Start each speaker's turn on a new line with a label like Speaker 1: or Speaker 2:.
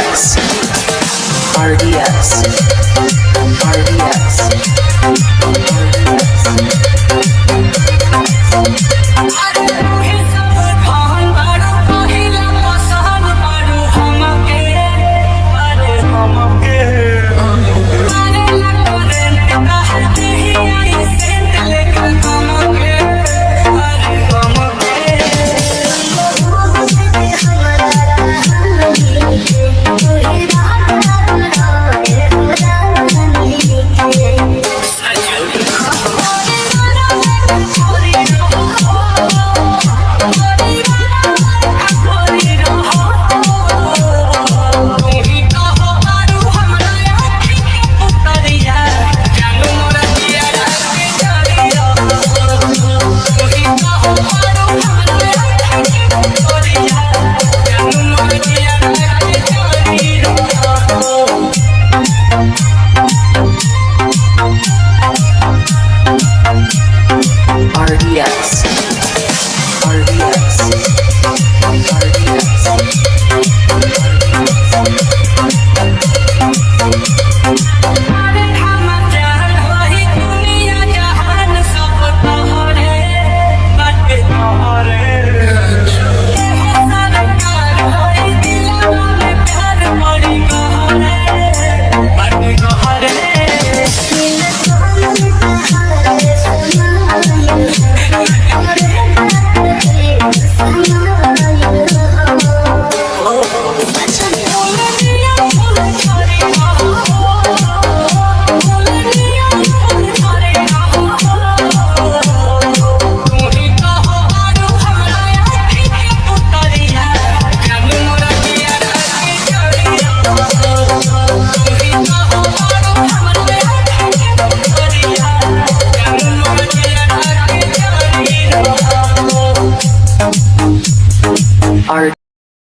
Speaker 1: RDX, RDX, RDX,
Speaker 2: अरे तूही सब धन बारू पहिला पसंद बारू हमके, अरे हमके। अरे लगोरे काहे देही आई सेंट लेखा हमके, अरे हमके।
Speaker 1: RDX, RDX, RDX.
Speaker 2: अरे हम जान होई दुनिया जहान सब तोहरे बाटे तोहरे। सरकार होई दिलवा में प्यार बड़ी गहरे बाटे गहरे। फूलनिया फूल झरे रहो, फूलनिया फूल झरे रहो। तू ही कहो आरू हमरा आँखि के पुतरिया, जानू मोरा दिया के जरिया। तू ही कहो आरू हमरा आँखि के पुतरिया, जानू मोरा दिया के जरिया।
Speaker 1: R